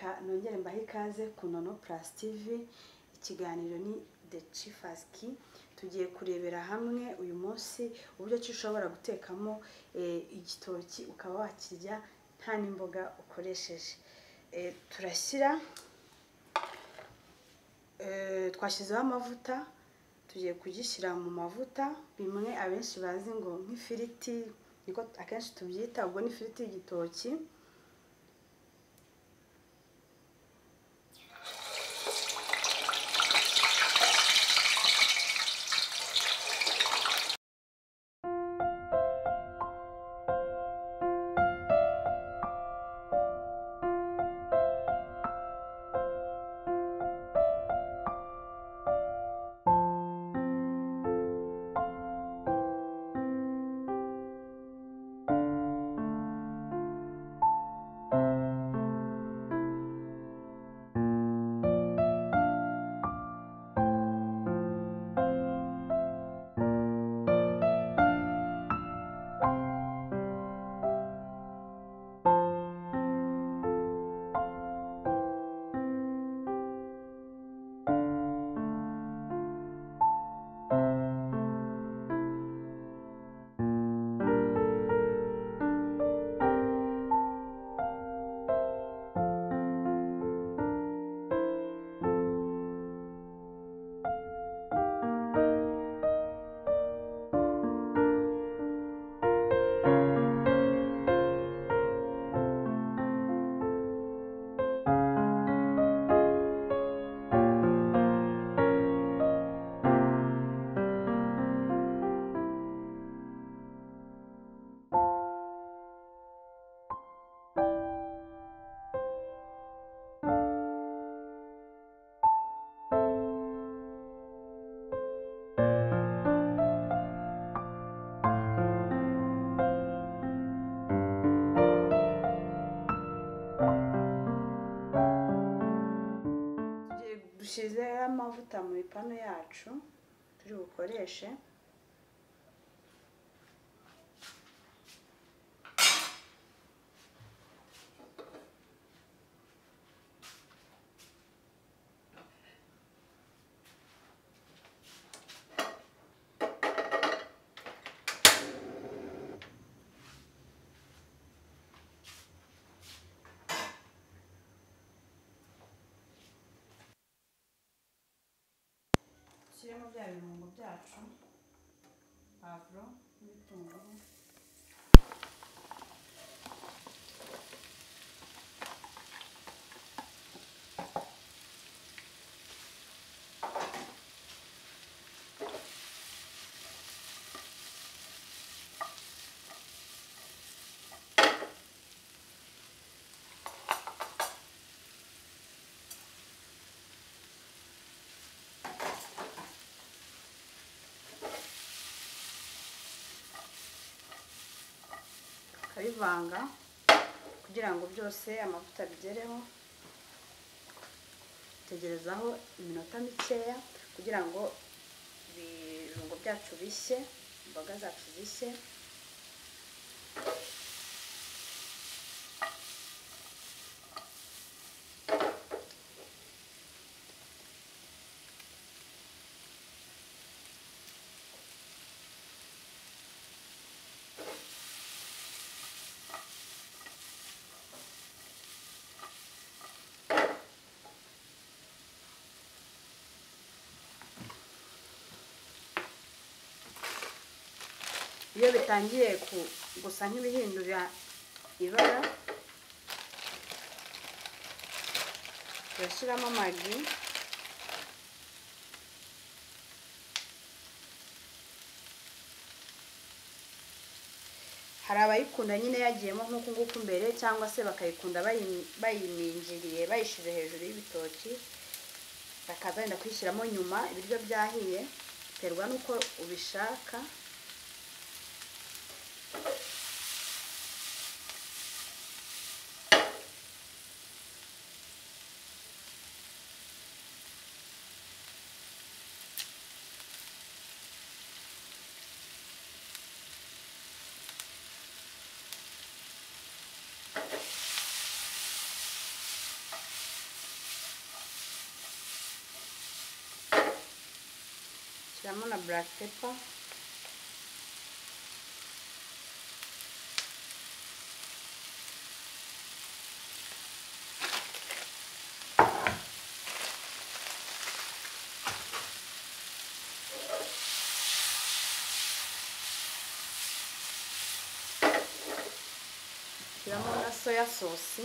Reka nongere mbahe ikaze ku Nono Plus TV. Ikiganiro ni The Chiefers Key. Tugiye kurebera hamwe uyu munsi uburyo ki ushobora gutekamo igitoki ukaba wakirya nta n'imboga ukoresheje. Turashyira twashyizeho amavuta, tugiye kugishyira mu mavuta, bimwe abenshi bazi ngo nk'ifiriti, niko akenshi tubyita, ubwo ni ifiriti y'igitoki. Dushyize amavuta mu ipanu yacu turi bukoreshe. Dushyiremo bya birungo byacu, pavuro n'ibitunguru. Tukabivanga kugira ngo byose amavuta bigereho. Tegerezaho iminota mikeya kugira ngo ibirungo byacu bishye, imboga zacu zishye. Iyo bitangiye gusa nk'ibihindura ibara, turashyiramo amagi. Hari abayikunda nyine yagiyemo nk'uku nguku mbere, cyangwa se bakayikunda bayiminjiriye bayishyize hejuru y'ibitoki, bakaza wenda kuyishyiramo nyuma ibiryo byahiye, biterwa n'uko ubishaka. Shyiramo na black pepper. Shyiramo na soya sauce.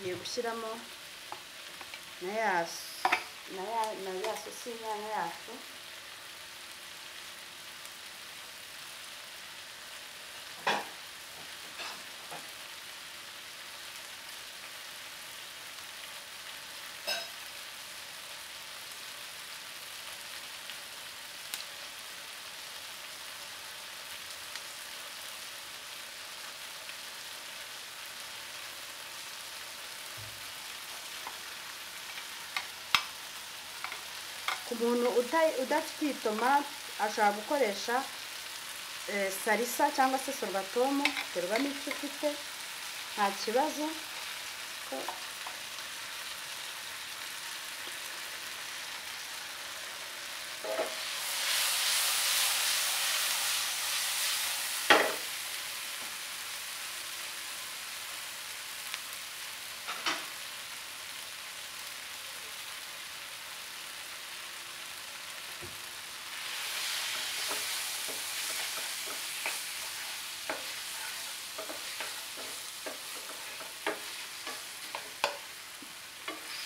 Ngiye gushyiramo na ya sosi y'inyanya yacu. Ku muntu udafite iyi tomate ashobora gukoresha salisa cyangwa se sorwatomu, biterwa n'icyo ufite, nta kibazo.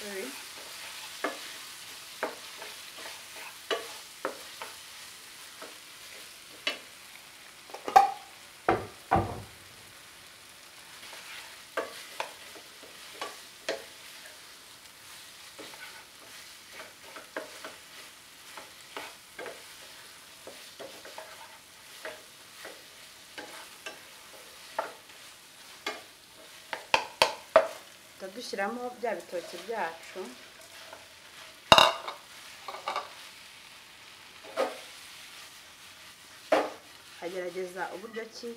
Sorry. Dushyiramo bya bitoki byacu. Agerageza uburyo ki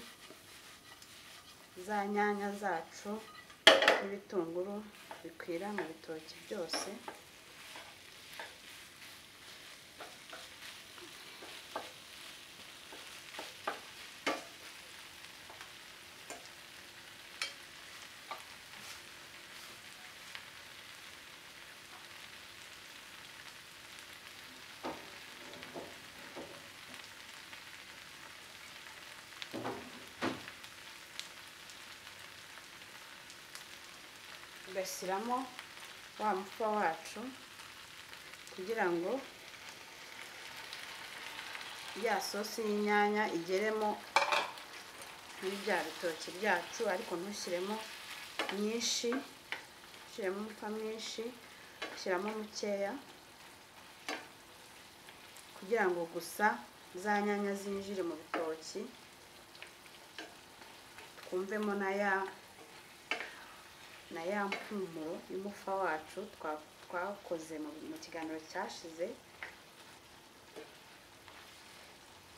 za nyanya zacu n'ibitunguru bikwira mu bitoki byose. Tugashyiramo wa mufa wacu kugira ngo ya sosi y'inyanya igeremo muri bya bitoki byacu, ariko ntushyiremo nyinshi, ushyiremo umufa mwinshi, ushyiramo mukeya kugira ngo gusa za nyanya zinjire mu bitoki, twumvemo na ya mpumuro y'umufa wacu twakoze mu kiganiro cyashize.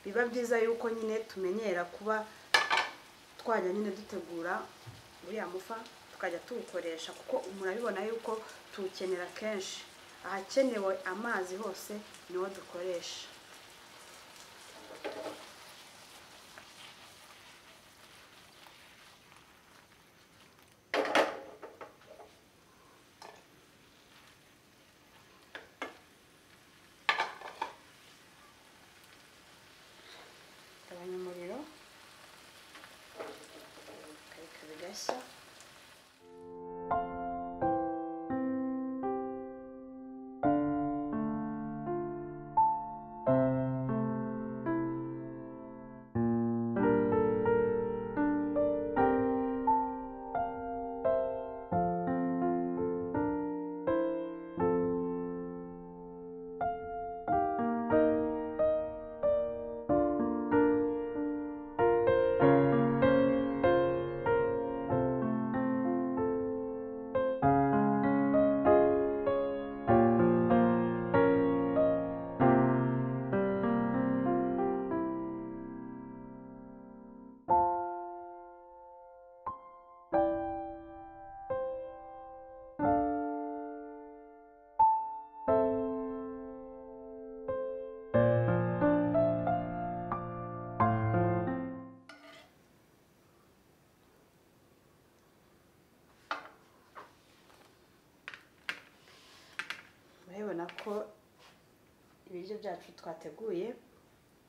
Biba byiza yuko nyine tumenyera kuba twajya nyine dutegura uriya mufa tukajya tuwukoresha, kuko murabibona yuko tuwukenera kenshi. Ahakenewe amazi hose niwo dukoresha. Gabanya umuriro, ukareka bigashya. ko ibiryo byacu twateguye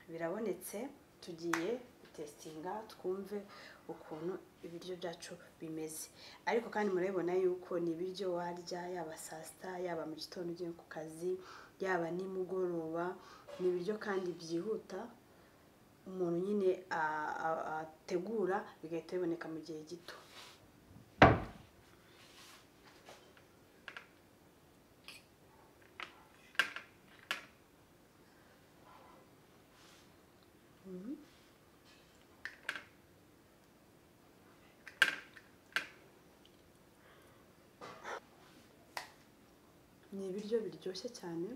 birabonetse. Tugiye gutesitinga twumve ukuntu ibiryo byacu bimeze. Ariko kandi murabibona yuko ni ibiryo warya yaba saa sita, yaba mu gitondo ugiye ku kazi, yaba nimugoroba. Ni ibiryo kandi byihuta umuntu nyine ategura bigahita biboneka mu gihe gito. Ni ibiryo biryoshye cyane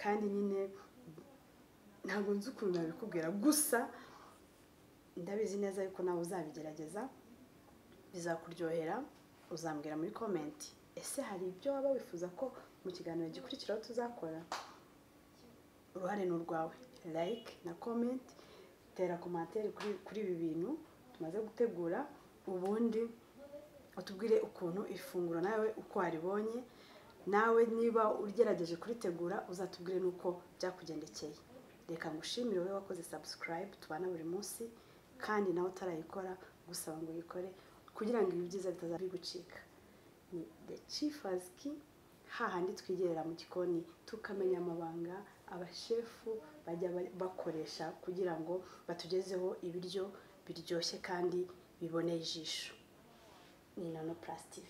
kandi nyine ntabwo nzi ukuntu nabikubwira, gusa ndabizi neza yuko nawe uzabigerageza bizakuryohera. Uzambwira muri comment, ese hari ibyo waba wifuza ko mu kiganiro gikurikiraho tuzakora? Uruhare ni urwawe. Like na comment, tera commentaire kuri ibi bintu tumaze gutegura, ubundi utubwire ukuntu ifunguro nawe uko waribonye. Nawe niba ugerageje kuritegura uzatubwire nuko byakugendekeye. Reka ngushimire wowe wakoze subscribe tubana buri munsi, kandi nawe utarayikora gusaba ngo uyikore kugira ngo ibi byiza bitazabigucika. Ni The Chiefers Key, hahandi twigerera mu gikoni tukamenya amabanga abashefu bajya bakoresha kugira ngo batugezeho ibiryo biryoshye kandi biboneye ijisho. Ni Nono Plus TV.